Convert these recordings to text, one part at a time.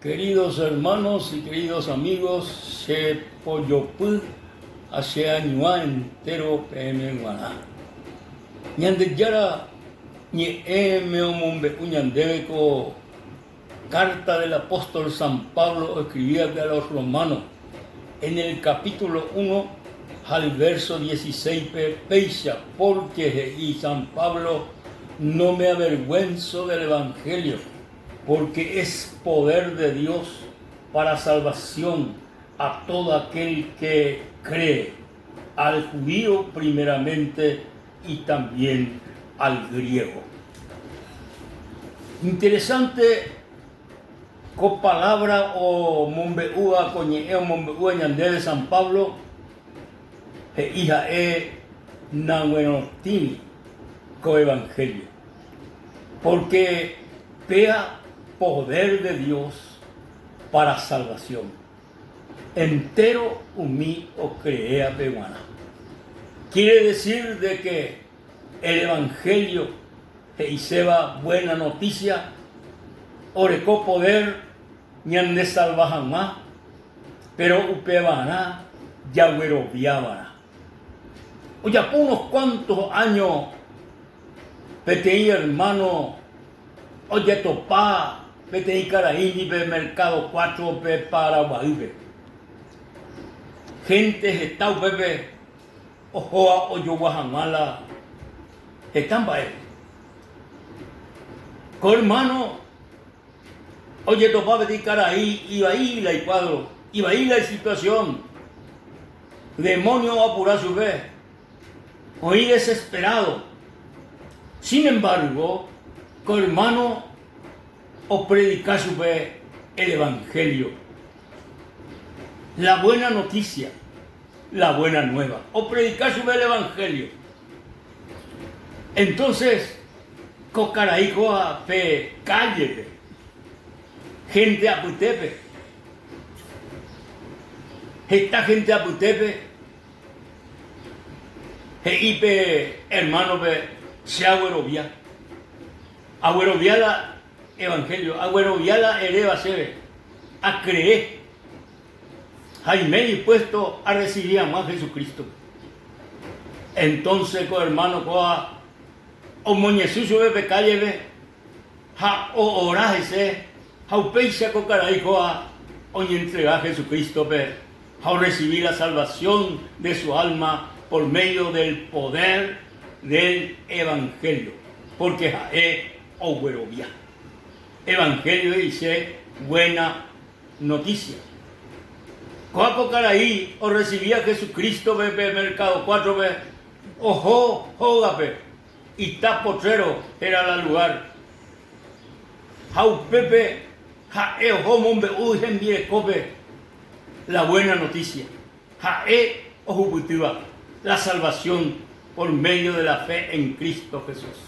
Queridos hermanos y queridos amigos, che pojopy ha che añuã entéro peẽme g̃uarã. Ñandejára ñe'ẽme omombe'u ñandéve ko Carta del apóstol San Pablo oescribíape a los Romanos, en el capítulo uno ha el verso dieciséispe péicha, Pórke he'i San Pablo, No me avergüenzo del Evangelio, pórke es poder de Dios para salvación a todo aquel que cree, al judío primeramente y también al griego. Interesante ko palabra omombe'úva ko ñe'ẽ omombe'úva ñandéve San Pablo he'i ha'e naguerotĩri ko evangelio, porque péa poder de Dios para salvación. Entéro umi ocreéape g̃uarã. Quiere decir de que el Evangelio he'iséva buena noticia oreko poder ñandesalva hag̃ua, péro upevarã jagueroviava'erã. Ojapo unos cuantos años peteĩ hermano Ojetopa peteĩ karaíndi pe Mercado Cuatro-pe Paraguaýpe. Hénte heta upépe ohóva ojogua hag̃ua la heta mba'e. Ko ermáno ojetopa peteĩ karai ivai la ikuádro, ivai la isituasión. Demónio oapura chupe. Oĩ desesperado. Sin embargo, ko hermano opredika chupe el evangelio, la buena noticia, la buena nueva. Opredika chupe el evangelio. Entonces, ko karai kóva pe kállepe, hénte apytépe, heta hénte apytépe, He'i pe ermánope, Che aguerovia. Aguerovia la evangelio, aguerovia la eréva chéve. Acree. Ha aime dispuesto arrecibi hag̃ua Jesucrístope. Entonce ko ermáno kóva omoñesũ chupe pe kállepe ha oora hese ha upéicha ko karai kóva oñentrega Jesucrístope ha orresivi la salvación de su alma por medio del poder del Evangelio, pórke ha'e oguerovia. Evangelio he'ise buena noticia. Kóa ko karai orresivi a Jesucrístope pe mercado cuátrope, oho hógape, ita potrero héra la lugar, ha upépe ha'e oho omombe'u hembirekópe la buena noticia, ha'e ohupytýva la salvación por medio de la fe en Cristo Jesús.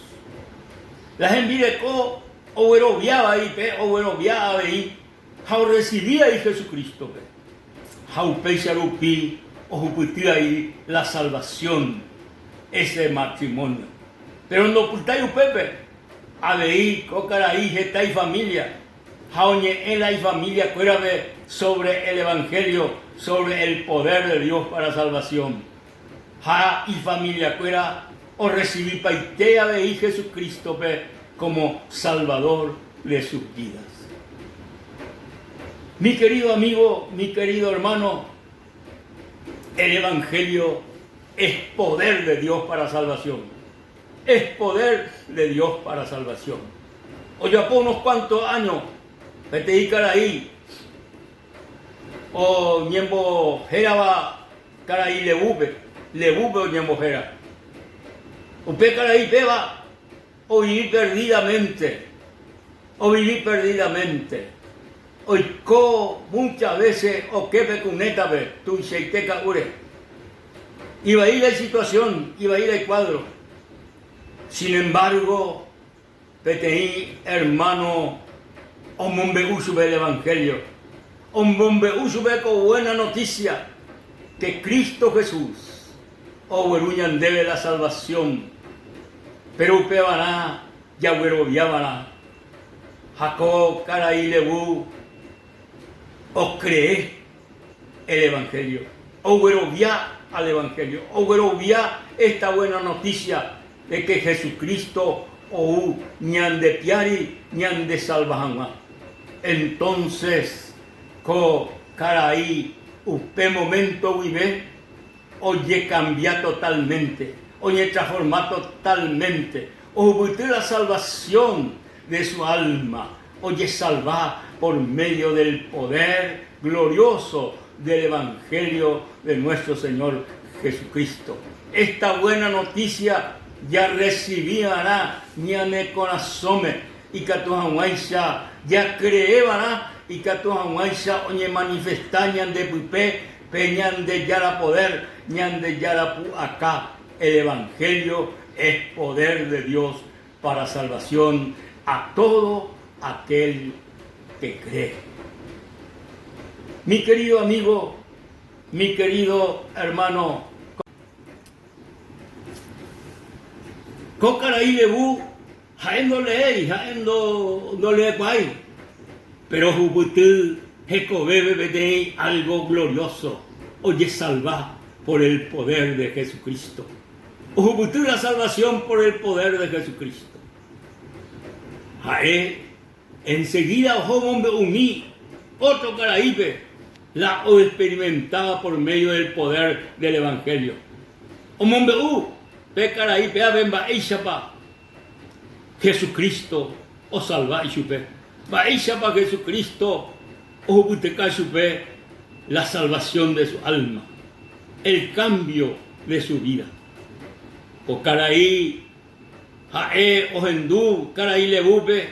La hembireko ogueroviáva ipe oguerovia avei ha orresivi ai Jesucrístope, ha upéicha rupi ohupyty ai la salvación ese matrimonio. Pero ndopytái upépe, avei ko karai heta ifamilia ha oñe'ẽ la ifamilia kuérape sobre el evangelio, sobre el poder de Dios para salvación. Ha ifamilia kuéra orrecibipaite avei Jesucrístope como Salvador de sus vidas. Mi querido amigo, mi querido hermano, el evangelio es poder de Dios para salvación. Es poder de Dios para salvación. Ojapo unos cuantos años peteĩ karai oñembohérava karai Levúpe, Levúpe oñembohéra. Upe karai péva ovivi perdidamente, ovivi perdidamente. Oiko muchas veces oke pe kunétape tuichaite ka'úre. Ivai la isituación, ivai la ikuádro. Sin embargo, peteĩ ermáno omombe'u chupe el evangelio, omombe'u chupe ko buena noticia que Cristo Jesús ogueru ñandéve la salvación, péro upevarã jagueroviava'erã. Ha ko karai Lebu. Ocree el Evangelio, oguerovia al Evangelio, oguerovia esta buena noticia de que Jesucristo ou ñande piári ñandesalva hag̃ua. Entonces ko karai upe momento guive ojekambia totalmente, oñetransforma totalmente, ohupyty la salvación de su alma, ojesalva por medio del poder glorioso del Evangelio de nuestro Señor Jesucristo. Esta buena noticia jarresivi va'erã ñane korasõme ikatu hag̃uáicha jacree va'erã ikatu hag̃uáicha oñemanifesta ñande pype pe Ñandejára poder, Ñandejára pu'aka. El Evangelio es poder de Dios para salvación a todo aquel que cree. Mi querido amigo, mi querido hermano, ko karai Lebu ha'e ndoleéi, ha'e ndoleekuaái, péro ohupyty hekovépe peteĩ algo glorioso, ojesalva por el poder de Jesucristo. Ohupyty la salvación por el poder de Jesucristo. Ha'e enseguida oho omombe'umi ótro karaípe la oexperimentáva por medio del poder del Evangelio. Omombe'u pe karai pévape mba'éichapa Jesucristo osalva ichupe, mba'éichapa Jesucristo ohupytyka chupe la salvación de su alma, el cambio de su vida. Ko karai ha'e ohendu karai Levúpe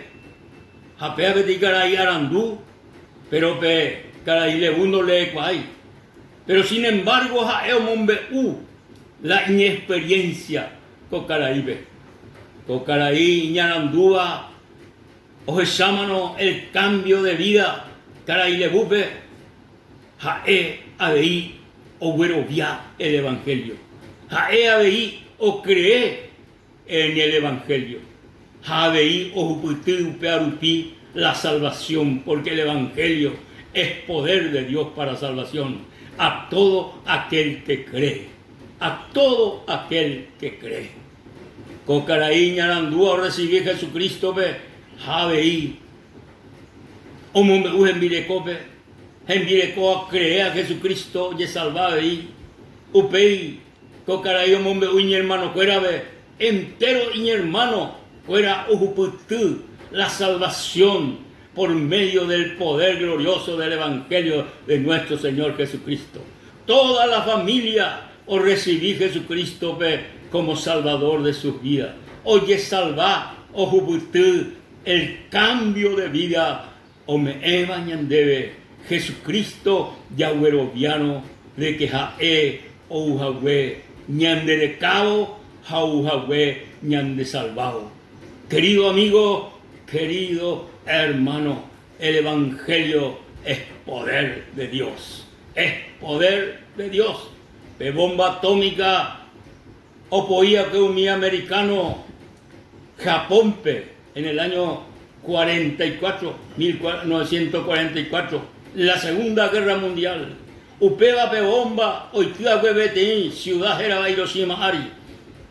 ha péva peteĩ karai arandu, péro pe karai Levu ndoleekuaái. Péro sin embargo ha'e omombe'u la iñexperiencia ko karaípe. Ko karai iñarandúva ohechámarõ el cambio de vida karai Levúpe, ha'e avei oguerovia el Evangelio. Ha'e avei ocree en el Evangelio. Ha avei ohupyty upéva rupi la salvación, porque el Evangelio es poder de Dios para salvación a todo aquel que cree. A todo aquel que cree. Ko karai iñarandúva orresivi Jesucristo-pe ha avei omombe'u hembirekópe, hembireko ocrea Jesucristo ojesalva avei. Upéi ko karai omombe'u iñermanokuérape, entéro iñermanokuéra ohupyty la salvación por medio del poder glorioso del Evangelio de nuestro Señor Jesucristo. Toda la familia orresivi Jesucristo-pe como Salvador de sus vidas. Ojesalva ohupyty el cambio de vida ome'ẽva ñandéve Jesucristo jagueroviárõ de que Ha'e ouhague ñanderekávo ha ouhague ñandesalvávo. Querido amigo, querido hermano, el Evangelio es poder de Dios. Es poder de Dios. Pe bomba atómica opoíakue umi americano Japón-pe en el año 44, 1944, la Segunda Guerra Mundial. Upéva pe bomba oity'akue peteĩ ciudad hérava Hiroshima ári,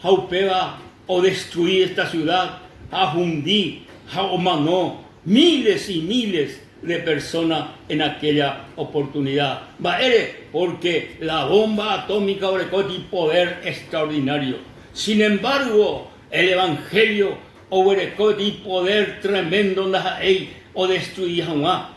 ha upéva odestrui esta ciudad ha ohundi ha omano miles y miles de persona en aquella oportunidad. Mba'ére? Porque la bomba atómica orekóti poder extraordinario. Sin embargo, el Evangelio oguerekóti poder tremendo ndaha'éi odestrui hag̃ua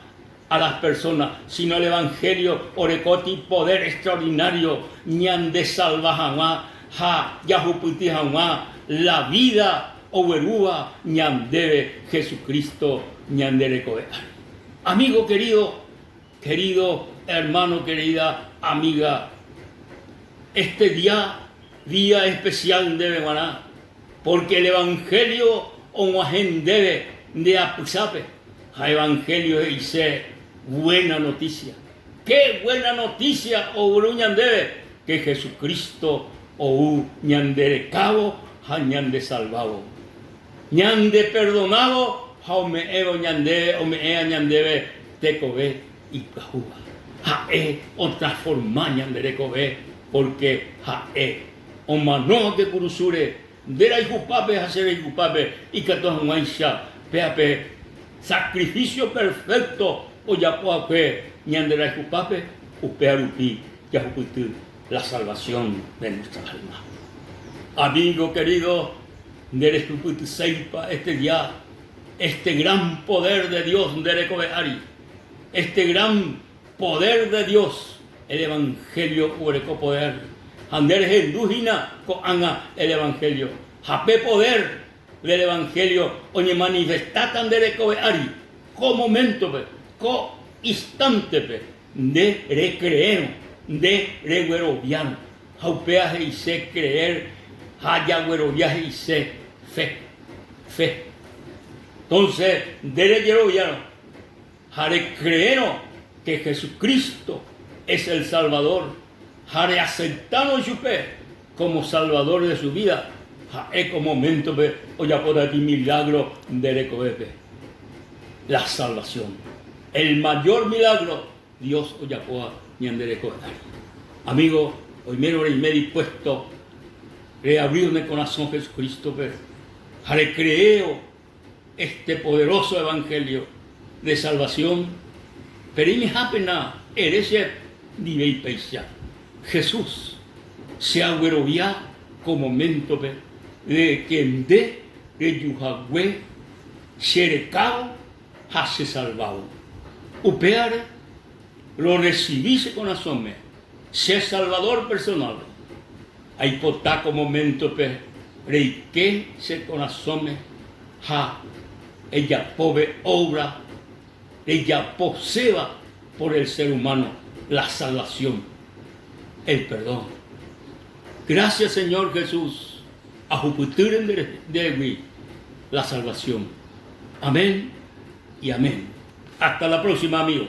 a las personas, sino el Evangelio orekóti poder extraordinario ñandesalva hag̃ua ha jahupyty hag̃ua la vida oguerúva ñandéve Jesucristo ñande rekove ári. Amigo querido, querido hermano, querida amiga, este día, día especial ndéve g̃uarã, porque el Evangelio og̃uahẽ ndéve nde apysápe, ha Evangelio he'ise buena noticia. Qué buena noticia ogueru ñandéve que Jesucristo ou ñanderekávo ha ñandesalvávo. Ñandeperdonávo ha ome'ẽvo ñandéve, ome'ẽva ñandéve tekove. Ipyahúva. Ha'e otransforma ñande rekove pórke ha'e omano ake kurusúre nde rayhupápe ha che rayhupápe ikatu hag̃uáicha péa pe sacrificio perfecto ojapo va'ekue ñande rayhupápe, upéva rupi jahupyty la salvación de nuestra alma. Amigo querido, nde rehupytyséipa este día este gran poder de Dios nde rekove ári? Este gran poder de Dios, el Evangelio oguereko poder. Ha nde rehendu hína ko'ág̃a el Evangelio. Ha pe poder del Evangelio oñemanifestáta nde rekove ári, ko moméntope, ko instántepe, nde recreérõ, nde regueroviárõ. Ha upéva he'ise creer ha jaguerovia he'ise fe. Fe. Entonces, nde rejeroviárõ ha recreérõ que Jesucristo es el Salvador ha reaceptárõ ichupe como Salvador de su vida, ha'e ko moméntope ojapóta peteĩ milagro nde rekovépe, la salvación. El mayor milagro Dios ojapóva ñande rekove ári. Amigo, oimérõ reime dispuesto reabrir ne korasõ Jesucristo-pe ha recreévo este poderoso evangelio de salvación, pe reimehápena ere che ndivéi péicha, Jesús, che aguerovia ko moméntope de que nde rejuhague che rekávo ha che salvávo. Upévare rorresivi che korasõme che Salvador personal. Aipota ko moméntope reike che korasõme ha ejapove obra rejaposéva por el ser humano, la salvación, el perdón. Gracias Señor Jesús ahupytýre ndehegui la salvación. Amén y amén. Hasta la próxima amigo.